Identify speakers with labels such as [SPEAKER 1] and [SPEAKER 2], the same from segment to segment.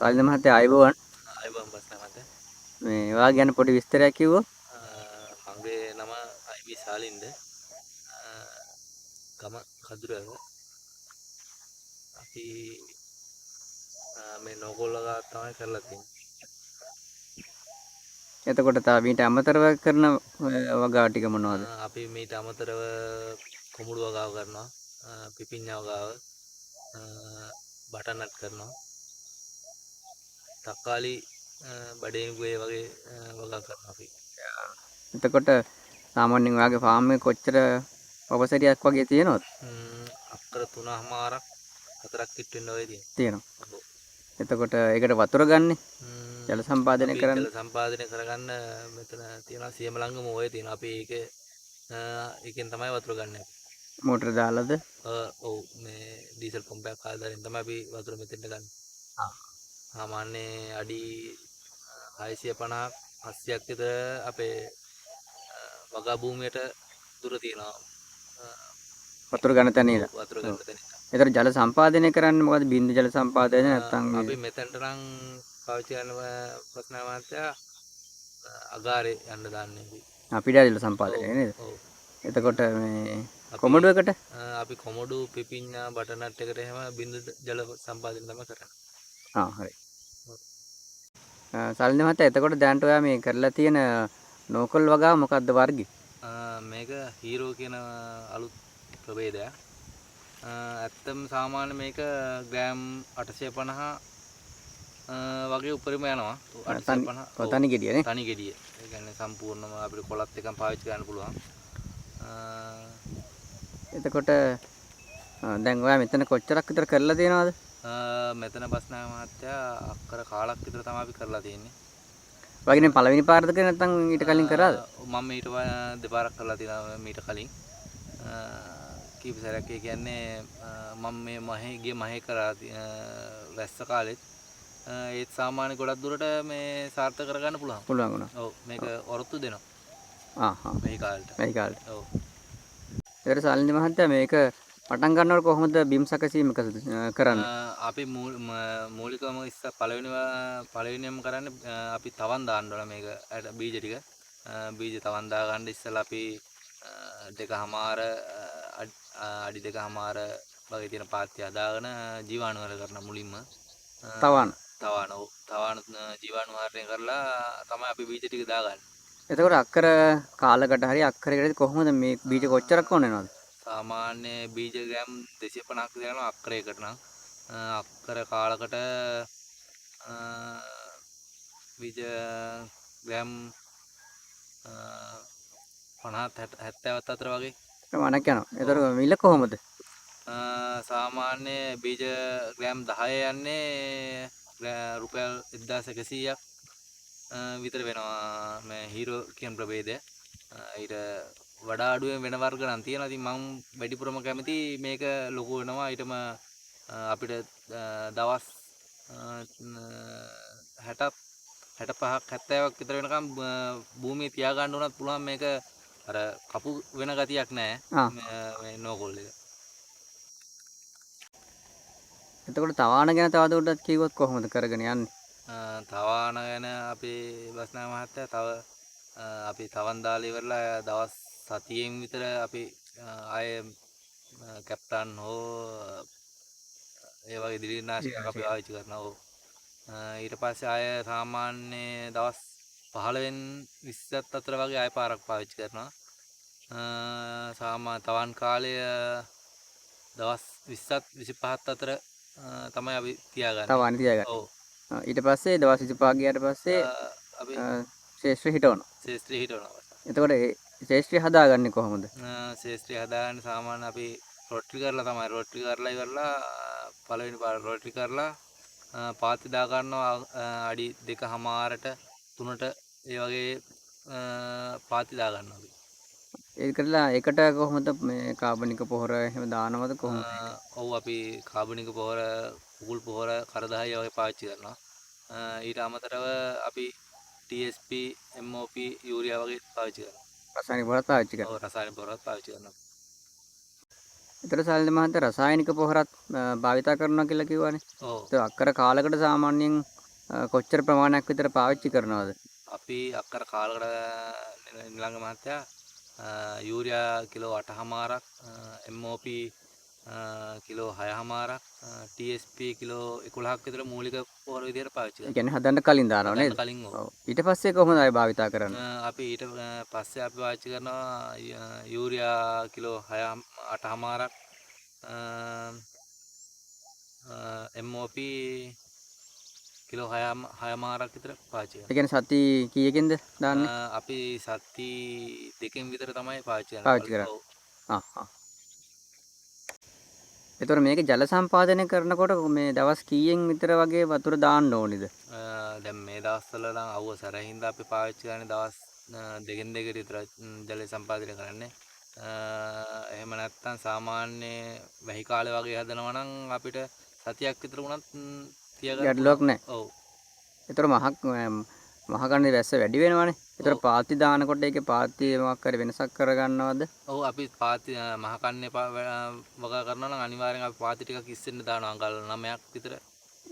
[SPEAKER 1] සාලින්ද මහත්තයා ආයුබෝවන්.
[SPEAKER 2] ආයුබෝවන් බස්නා මහත්තයා.
[SPEAKER 1] මේ ඔයා ගැන පොඩි විස්තරයක් කිව්වොත්?
[SPEAKER 2] මගේ නම අයිබී සාලින්ද. ගම කදුරැව. අපි මේ නෝකොල් වගාවක් තමයි කරලා තියෙන්නේ.
[SPEAKER 1] එතකොට තව මීට අමතරව කරන වගා ටික මොනවද?
[SPEAKER 2] අපි මීට අමතරව කොමුඩු වගාව කරනවා, පිපිඤ්ඤා වගාව, බටර්නට් කරනවා, තක්කාලි, බඩේනුගු ඒ වගේ වගා කරනවා අපි.
[SPEAKER 1] එතකොට සාමාන්‍යයෙන් ඔයාගේ ෆාම් එකේ කොච්චර පවසරියක් වගේ තියෙනවද?
[SPEAKER 2] අක්කර 3.5ක් 4ක් කිට් වෙන්න වගේ තියෙනවා.
[SPEAKER 1] තියෙනවා.
[SPEAKER 2] ඔව්.
[SPEAKER 1] එතකොට ඒකට වතුර ගන්නෙ? ජල සම්පාදනය කරන්න?
[SPEAKER 2] ජල සම්පාදනය කරගන්න මෙතන තියෙනවා සියම ළඟම ඔය තියෙනවා. අපි ඒක ඒකෙන් තමයි වතුර ගන්න අපි.
[SPEAKER 1] මෝටර දාලාද?
[SPEAKER 2] ඔව්, මේ ඩීසල් පම්පයක් ආධාරයෙන් තමයි අපි වතුර මෙතෙන්ට ගන්න. සාමාන්‍ය අඩි 650ක් 700ක් විතර අපේ වගා භූමියට දුර තියෙනවා.
[SPEAKER 1] වතුර ගන්න තැන ඉඳලා.
[SPEAKER 2] වතුර ගන්න තැන ඉඳලා.
[SPEAKER 1] එතකොට ජල සම්පාදනය කරන්න මොකද? බින්දු ජල සම්පාදනය නැත්නම්
[SPEAKER 2] අපි මෙතනට නම් පාවිච්චි කරන ප්‍රශ්න මහත්තයා අගාරේ යන්න දාන්නේ අපි.
[SPEAKER 1] අපිට ජල සම්පාදනය නේද?
[SPEAKER 2] ඔව්.
[SPEAKER 1] එතකොට මේ කොමඩු එකට?
[SPEAKER 2] අපි කොමඩු, පිපිඤ්ඤා, බටර්නට් එකට එහෙම බින්දු ජල සම්පාදනය තමයි කරන්නේ.
[SPEAKER 1] හරි. සාලින්ද මහත්තයා, එතකොට දැනට ඔයා මේ කරලා තියෙන නෝකල් වගාව මොකද්ද වර්ගෙ?
[SPEAKER 2] මේක හීරෝ කියන අලුත් ප්‍රභේදයක්. ඇත්තම සාමාන්‍ය මේක ග්‍රෑම් 850 වගේ උපරිම යනවා. 850.
[SPEAKER 1] ඔව්, තනි ගෙඩිය නේ?
[SPEAKER 2] තනි ගෙඩිය. ඒ කියන්නේ සම්පූර්ණම අපිට කොළත් එක්කම පාවිච්චි කරන්න පුළුවන්.
[SPEAKER 1] එතකොට දැන් ඔයා මෙතන කොච්චරක් විතර කරලා තියෙනවද?
[SPEAKER 2] මෙතන බස්නා මහත්තයා අක්කර කාලක් විතර තමයි අපි කරලා තියෙන්නේ.
[SPEAKER 1] ඔයාගේ මේ පළවෙනි පාරද කරේ නැත්නම් ඊට කලින් කරාද?
[SPEAKER 2] මම ඊට දෙපාරක් කරලා තියෙනවා මීට කලින්. කීප සැරයක්. ඒ කියන්නේ මම මේ මහේ ගිය මහේ කරා වැස්ස කාලෙත් ඒත් සාමාන්‍ය ගොඩක් දුරට මේ සාර්ථක කරගන්න පුළුවන්.
[SPEAKER 1] පුළුවන් වුණා.
[SPEAKER 2] ඔව්, මේක ඔරොත්තු දෙනවා. මේ කාලෙට.
[SPEAKER 1] මේ කාලෙට.
[SPEAKER 2] ඔව්.
[SPEAKER 1] ඒතර සාලින්ද මහත්තයා මේක පටන් ගන්නකොට කොහොමද බිම් සැකසීම කරන්නේ?
[SPEAKER 2] අපි මූලිකවම ඉස්ස පළවෙනියම කරන්නේ අපි තවන් දාන්න ඕන මේක බීජ ටික. බීජ තවන් දා ගන්න ඉස්සෙල්ලා අපි දෙකහමාර අඩි දෙකහමාර වගේ තියෙන පාත්‍ය හදාගෙන ජීවාණු හරණය කරන මුලින්ම.
[SPEAKER 1] තවන්.
[SPEAKER 2] තවන්, ඔව්. තවන් ජීවාණු හරණය කරලා තමයි අපි බීජ ටික දාගන්නේ.
[SPEAKER 1] එතකොට අක්කර කාලකට හරි අක්කරයකට කොහොමද මේ බීජ කොච්චරක් ඕන වෙනවද?
[SPEAKER 2] සාමාන්‍ය බීජ ග්‍රෑම් 250ක් විතර යනවා අක්කරයකට නම්. අක්කර කාලකට බීජ ග්‍රෑම් 50 70 අතර වගේ
[SPEAKER 1] ප්‍රමාණයක් යනවා. එතකොට මිල කොහොමද?
[SPEAKER 2] සාමාන්‍ය බීජ ග්‍රෑම් 10 යන්නේ රුපියල් 1100ක් විතර වෙනවා මේ හීරෝ කියන ප්‍රභේදය. ඊට වඩා අඩුවෙන් වෙන වර්ග නම් තියෙනවා. ඉතින් මං වැඩිපුරම කැමති මේක ලොකු වෙනවා. ඊටම අපිට දවස් 60ක් 65ක් 70ක් විතර වෙනකම් භූමියේ තියාගන්න උනත් පුළුවන්. මේක අර කපු වෙන ගතියක් නෑ මේ නෝකොල් එක.
[SPEAKER 1] එතකොට තවාන ගැන තවදුරටත් කිව්වොත් කොහොමද කරගෙන යන්නේ?
[SPEAKER 2] තවාන ගැන අපි බස්නා මහත්තයා තව අපි තවන් දාලා ඉවරලා දවස් සතියෙන් විතර අපි ආයේ කැප්ටන් හෝ ඒ වගේ දිලීරනාශකයක් අපි පාවිච්චි කරනවා. ඔව්. ඊට පස්සේ ආය සාමාන්‍ය දවස් 15න් 20ත් අතර වගේ ආය පාරක් පාවිච්චි කරනවා. සාමාන්‍ය තවන් කාලය දවස් 20ත් 25ත් අතර තමයි අපි තියාගන්නේ.
[SPEAKER 1] තවන් තියාගන්නේ.
[SPEAKER 2] ඔව්.
[SPEAKER 1] ඊට පස්සේ දවස් 25 ගියාට පස්සේ
[SPEAKER 2] අපි
[SPEAKER 1] ශේෂ්ත්‍රය හිටවනවා.
[SPEAKER 2] ශේෂ්ත්‍රය හිටවනවා.
[SPEAKER 1] එතකොට ඒ ශේෂ්ත්‍රය හදාගන්නේ කොහොමද?
[SPEAKER 2] ශේෂ්ත්‍රය හදාගන්න සාමාන්‍ය අපි රොට්ටි කරලා තමයි. රොට්ටි කරලා ඉවරලා පළවෙනි පාර රොට්ටි කරලා පාති දා ගන්නවා අඩි දෙකහමාරට තුනට ඒ වගේ පාති දා ගන්නවා අපි.
[SPEAKER 1] ඒ කරලා ඒකට කොහොමද මේ කාබනික පොහොර එහෙම දානවද කොහොමද?
[SPEAKER 2] ඔව්, අපි කාබනික පොහොර, කුකුල් පොහොර, කරදහය වගේ පාවිච්චි කරනවා. ඊට අමතරව අපි TSP, MOP, urea වගේ පාවිච්චි කරනවා.
[SPEAKER 1] රසායනික පොහොරත් පාවිච්චි කරනවා.
[SPEAKER 2] ඔව්, රසායනික පොහොරත් පාවිච්චි කරනවා.
[SPEAKER 1] ඒතර සාලින්ද මහත්තයා රසායනික පොහොරත් භාවිතා කරනවා කියලා කිව්වනේ.
[SPEAKER 2] ඔව්.
[SPEAKER 1] ඒක අක්කර කාලයකට සාමාන්‍යයෙන් කොච්චර ප්‍රමාණයක් විතර පාවිච්චි කරනවද?
[SPEAKER 2] අපි අක්කර කාලකට නිලංග මහත්තයා යූරියා කිලෝ 8.5ක්, MOP kilo 6.5ක්, TSP kilo 11ක් විතර මූලික පොහොර විදියට පාවිච්චි
[SPEAKER 1] ඒ
[SPEAKER 2] කරනවා.
[SPEAKER 1] කියන්නේ හදන්න කලින් දානව නේද?
[SPEAKER 2] හදන්න කලින් ඔව්.
[SPEAKER 1] ඔව්. ඊට පස්සේ කොහොමද ආයෙ භාවිතා කරන්නේ?
[SPEAKER 2] අපි ඊට පස්සේ අපි පාවිච්චි කරනවා යූරියා කිලෝ 6 8.5ක්, MOP kilo 6.5ක් විතර පාවිච්චි කරනවා.
[SPEAKER 1] ඒ කියන්නේ සති කීයකින්ද දාන්නේ?
[SPEAKER 2] අපි සති දෙකෙන් විතර තමයි පාවිච්චි කරන්නේ.
[SPEAKER 1] පාවිච්චි කරන්නේ.
[SPEAKER 2] ඔව්.
[SPEAKER 1] ආ ආ. එතකොට මේක ජල සම්පාදනය කරනකොට මේ දවස් කීයෙන් විතර වගේ වතුර දාන්න ඕනිද?
[SPEAKER 2] දැන් මේ දවස්වල නම් අවුව සැර හින්දා අපි පාවිච්චි කරන්නේ දවස් දෙකෙන් දෙකට විතර ජලය සම්පාදනය කරන්නේ. එහෙම නැත්නම් සාමාන්‍ය වැහි කාලේ වගේ හදනවා නම් අපිට සතියක් විතර වුණත් තියාගන්න
[SPEAKER 1] ගැටලුවක්
[SPEAKER 2] පුළුවන්.
[SPEAKER 1] නැහැ.
[SPEAKER 2] ඔව්.
[SPEAKER 1] එතකොට මහ කන්නේ වැස්ස වැඩි වෙනවනේ. එතකොට
[SPEAKER 2] ඔව්.
[SPEAKER 1] පාති දානකොට ඒකේ පාති මොකක් හරි වෙනසක් කරගන්නවද?
[SPEAKER 2] ඔව්, අපි පාති මහ කන්නේ වගා කරනවා නම් අනිවාර්යෙන් අපි පාති ටිකක් ඉස්සෙන්න දානවා, අඟල් 9ක් විතර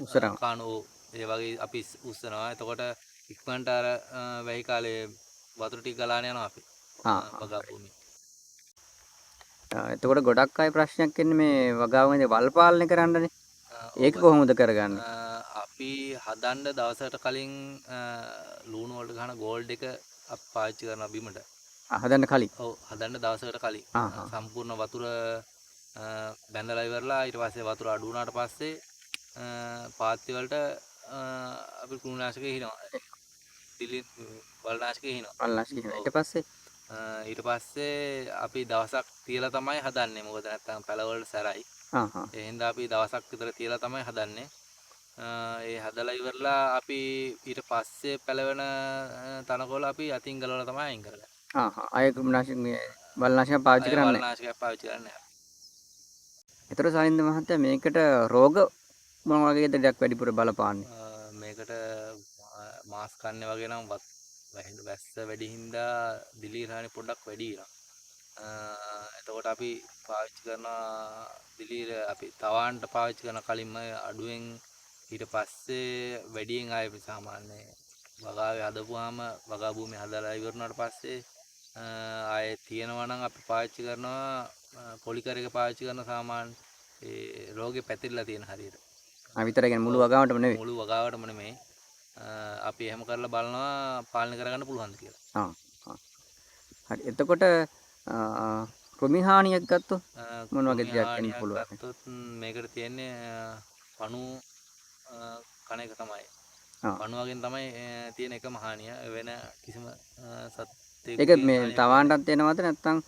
[SPEAKER 1] උස්සනවා.
[SPEAKER 2] කාණු ඔව්. ඒ වගේ අපි උස්සනවා. එතකොට ඉක්මනට අර වැහි කාලේ වතුර ටික ගලාන යනවා අපි වගා භූමියේ.
[SPEAKER 1] එතකොට ගොඩක් අය ප්‍රශ්නයක් එන්නේ මේ වගාවෙන්ද වල් පාලනය කරන්නනේ. ඒක කොහොමද කරගන්නේ?
[SPEAKER 2] අපි හදන්න දවසකට කලින් ලූණු වලට ගහන ගෝල්ඩ් එක අපි පාවිච්චි කරනවා බිමට.
[SPEAKER 1] හදන්න කලින්?
[SPEAKER 2] ඔව්, හදන්න දවසකට කලින්. සම්පූර්ණ වතුර බැඳලා ඉවරලා ඊට පස්සේ වතුර අඩු වුණාට පස්සේ පාත්ති වලට අපි කුණුනාශක හිනවා. දිලි වල්නාශක හිනවා.
[SPEAKER 1] වල්නාශක හිනවා. ඊට පස්සේ?
[SPEAKER 2] ඊට පස්සේ අපි දවසක් තියලා තමයි හදන්නේ. මොකද නැත්තම් පැල වලට සැරයි. ඒ හින්දා අපි දවසක් විතර තියලා තමයි හදන්නේ. ඒ හදලා ඉවරලා අපි ඊට පස්සේ පැලවෙන තනකොළ අපි අතින් ගලවලා තමයි අයින් කරගන්නේ.
[SPEAKER 1] ආයෙ කුණුනාශක මේ වල්නාශක පාවිච්චි කරන්නේ නැහැ.
[SPEAKER 2] වල්නාශකයක් පාවිච්චි කරන්නේ නැහැ.
[SPEAKER 1] ඒතර සාලින්ද මහත්තයා මේකට රෝග මොන වගේද ටිකක් වැඩිපුර බලපාන්නේ?
[SPEAKER 2] මේකට මාස් කන්නේ වගේ නම් වැස්ස වැඩි හින්දා දිලීර හානි පොඩ්ඩක් වැඩි වෙනවා. එතකොට අපි පාවිච්චි කරන දිලීර අපි තවාන්ට පාවිච්චි කරන කලින්ම අඩුවෙන් ඊට පස්සේ වැඩියෙන් ආයෙ අපි සාමාන්‍ය වගාවේ හදපුවාම වගා භූමිය හදලා ඉවර වුණාට පස්සේ ආයෙ තියෙනවා නම් අපි පාවිච්චි කරනවා පොලිකර එක පාවිච්චි කරන සාමාන්‍ය ඒ රෝගේ පැතිරලා තියෙන හරියට.
[SPEAKER 1] විතරයි කියන්නේ මුළු වගාවටම නෙවෙයි.
[SPEAKER 2] මුළු වගාවටම නෙමෙයි. අපි එහෙම කරලා බලනවා පාලනය කරගන්න පුළුවන්ද කියලා.
[SPEAKER 1] හරි. එතකොට කෘමි හානියක් ගත්තොත් මොන වගේ දෙයක් වෙන්න පුළුවන්?
[SPEAKER 2] ගත්තොත් මේකට තියෙන්නේ පණු කන එක තමයි. පණුවගෙන් තමයි තියෙන එකම හානිය. වෙන කිසිම සත්ත්වයක
[SPEAKER 1] ඒක මේ තවාන්ටත් එනවද නැත්නම්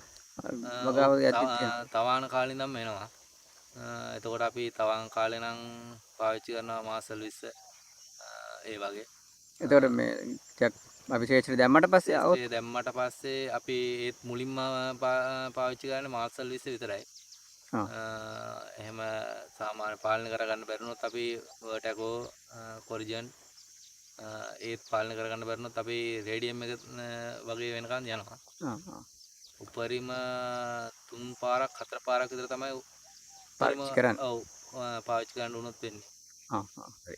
[SPEAKER 1] වගාව යද්දිත් එනවද?
[SPEAKER 2] තවාන කාලේ ඉඳන්ම එනවා. එතකොට අපි තවාන් කාලේ නම් පාවිච්චි කරනවා මාසල් 20 ඒ වගේ.
[SPEAKER 1] එතකොට මේ ටිකක් අපි ශේෂ්ත්‍රය දැම්මට පස්සේ ආවොත්
[SPEAKER 2] ශේෂ්ත්‍රය දැම්මට පස්සේ අපි ඒත් මුලින්ම පාවිච්චි කරන්නේ මාසල් 20 විතරයි. එහෙම සාමාන්‍ය පාලනය කරගන්න බැරි වුණොත් අපි වර්ටැකෝ කොරිජන් ඒත් පාලනය කරගන්න බැරි වුණොත් අපි රේඩියම් එක වගේ වෙනකන් යනවා. උපරිම 3 පාරක් 4 පාරක් විතර තමයි
[SPEAKER 1] පාවිච්චි කරන්නේ.
[SPEAKER 2] ඔව්, පාවිච්චි කරන්න වුණොත් වෙන්නේ.
[SPEAKER 1] හරි.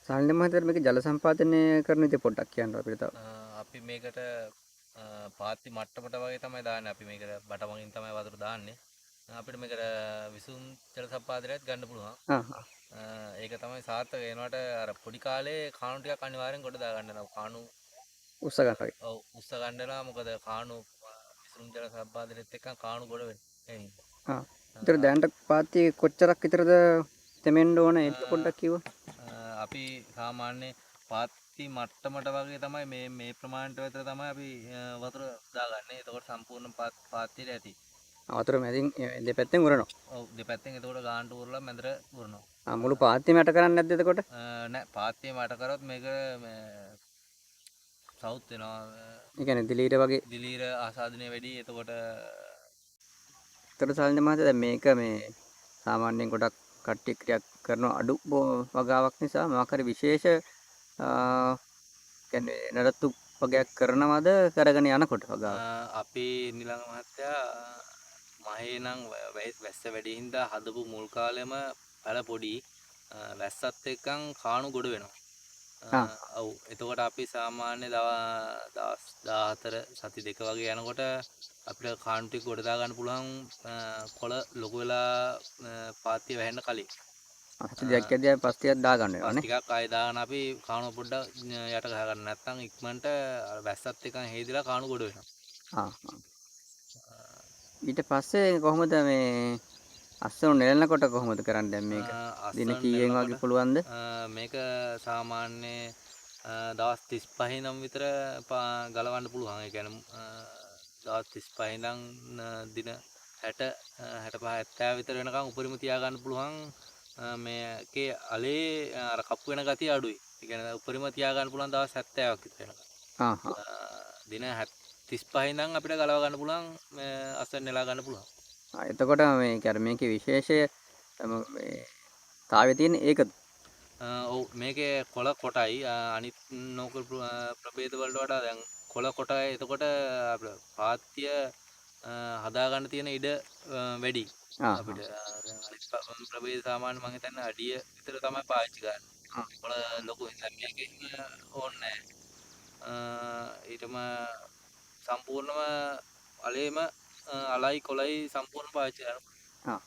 [SPEAKER 1] සාලින්ද මහත්තයා මේක ජල සම්පාදනය කරන විදිය පොඩ්ඩක් කියන්න අපිට තව.
[SPEAKER 2] අපි මේකට පාත්ති මට්ටමට වගේ තමයි දාන්නේ. අපි මේකට බට මගින් තමයි වතුර දාන්නේ. අපිට මේකට විසුම් ජල සම්පාදනයත් ගන්න පුළුවන්. ඒක තමයි සාර්ථක. ඒනවට අර පොඩි කාලේ කාණු ටිකක් අනිවාර්යෙන් ගොඩ දා ගන්න වෙනවා. කාණු
[SPEAKER 1] උස්ස ගන්න වගේ.
[SPEAKER 2] ඔව්, උස්ස ගන්න වෙනවා. මොකද කාණු විසුම් ජල සම්පාදනයත් එක්ක කාණු ගොඩ වෙන්නේ. ඒ හින්දා.
[SPEAKER 1] ඒතර දැනට පාත්ති කොච්චරක් විතරද තෙමෙන්න ඕන ඒක පොඩ්ඩක් කිව්වොත්?
[SPEAKER 2] අපි සාමාන්‍ය පාත්ති මට්ටමට වගේ තමයි මේ ප්‍රමාණයට විතර තමයි අපි වතුර දාගන්නේ. එතකොට සම්පූර්ණ පාත්තියට ඇති.
[SPEAKER 1] වතුර මැදින් දෙපැත්තෙන් උරනවා.
[SPEAKER 2] ඔව්, දෙපැත්තෙන්. එතකොට ගානට උරලා මැදට උරනවා.
[SPEAKER 1] මුළු පාත්තියම යට කරන්නේ නැද්ද එතකොට?
[SPEAKER 2] නෑ, පාත්තියම යට කරොත් මේක මේ සවුත් වෙනවා.
[SPEAKER 1] ඒ කියන්නේ දිලීර වගේ.
[SPEAKER 2] දිලීර ආසාදනය වැඩි. එතකොට
[SPEAKER 1] එතකොට සාලින්ද මහත්තයා දැන් මේක මේ සාමාන්‍යයෙන් ගොඩක් කට්ටිය ක්‍රියා කරන අඩු වගාවක් නිසා මොකක් හරි විශේෂ කියන්නේ නඩත්තු වගයක් කරනවද කරගෙන යනකොට වගාව?
[SPEAKER 2] අපි නිලංග මහත්තයා මහේ නම් වැස්ස වැඩි හින්දා හදපු මුල් කාලෙම පැල පොඩි. වැස්සත් එක්කන් කාණු ගොඩ වෙනවා. ඔව්, එතකොට අපි සාමාන්‍ය දවස් 14 සති දෙක වගේ යනකොට අපිට කාණු ටික ගොඩ දා ගන්න පුළුවන් කොළ ලොකු වෙලා පාත්තිය වැහෙන්න කලින්.
[SPEAKER 1] සති දෙකක් යද්දී අපි පස් ටිකක් දා ගන්න වෙනවා
[SPEAKER 2] පස්
[SPEAKER 1] නේ.
[SPEAKER 2] ටිකක් ආයෙ දාගෙන අපි කාණුව පොඩ්ඩක් යට ගහ ගන්න. නැත්නම් ඉක්මනට අර වැස්සත් එක්කන් හේදිලා කාණු ගොඩ වෙනවා.
[SPEAKER 1] ඊට පස්සේ කොහොමද මේ අස්වනු නෙලනකොට කොහොමද කරන්නේ දැන් මේක? දින
[SPEAKER 2] අස්වනු
[SPEAKER 1] කීයෙන් වගේ
[SPEAKER 2] නෙලනකොට
[SPEAKER 1] පුළුවන්ද?
[SPEAKER 2] මේක සාමාන්‍ය දවස් 35 ඉඳන් විතර ගලවන්න පුළුවන්. ඒ කියන්නේ දවස් 35 ඉඳන් දින 60, 65, 70 විතර වෙනකන් උපරිම තියාගන්න පුළුවන්. මේකේ අලේ අර කප්පු වෙන ගතිය අඩුයි. ඒ කියන්නේ උපරිම තියාගන්න පුළුවන් දවස් 70ක් විතර වෙනකන්. දින 35 ඉඳන් අපිට ගලව ගන්න පුළුවන්, මේ අස්වැන්න නෙලා ගන්න පුළුවන්.
[SPEAKER 1] එතකොට මේ අර මේකේ විශේෂය මේ තාවේ තියෙන්නේ ඒකද?
[SPEAKER 2] ඔව්, මේකේ කොළ කොටයි. අනිත් නෝකල් ප්‍රභේද වලට වඩා දැන් කොළ කොටයි. එතකොට අපිට පාත්‍ය හදා ගන්න තියෙන ඉඩ වැඩි. අපිට දැන් අනිත් ප්‍රභේද සාමාන්‍ය මං හිතන්නේ අඩිය විතර තමයි පාවිච්චි කරන්නේ. කොළ ලොකු නිසා මේකෙ ඕනේ නෑ. ඊටම සම්පූර්ණම අලේම අලයි කොළයි සම්පූර්ණ පාවිච්චි කරනවා.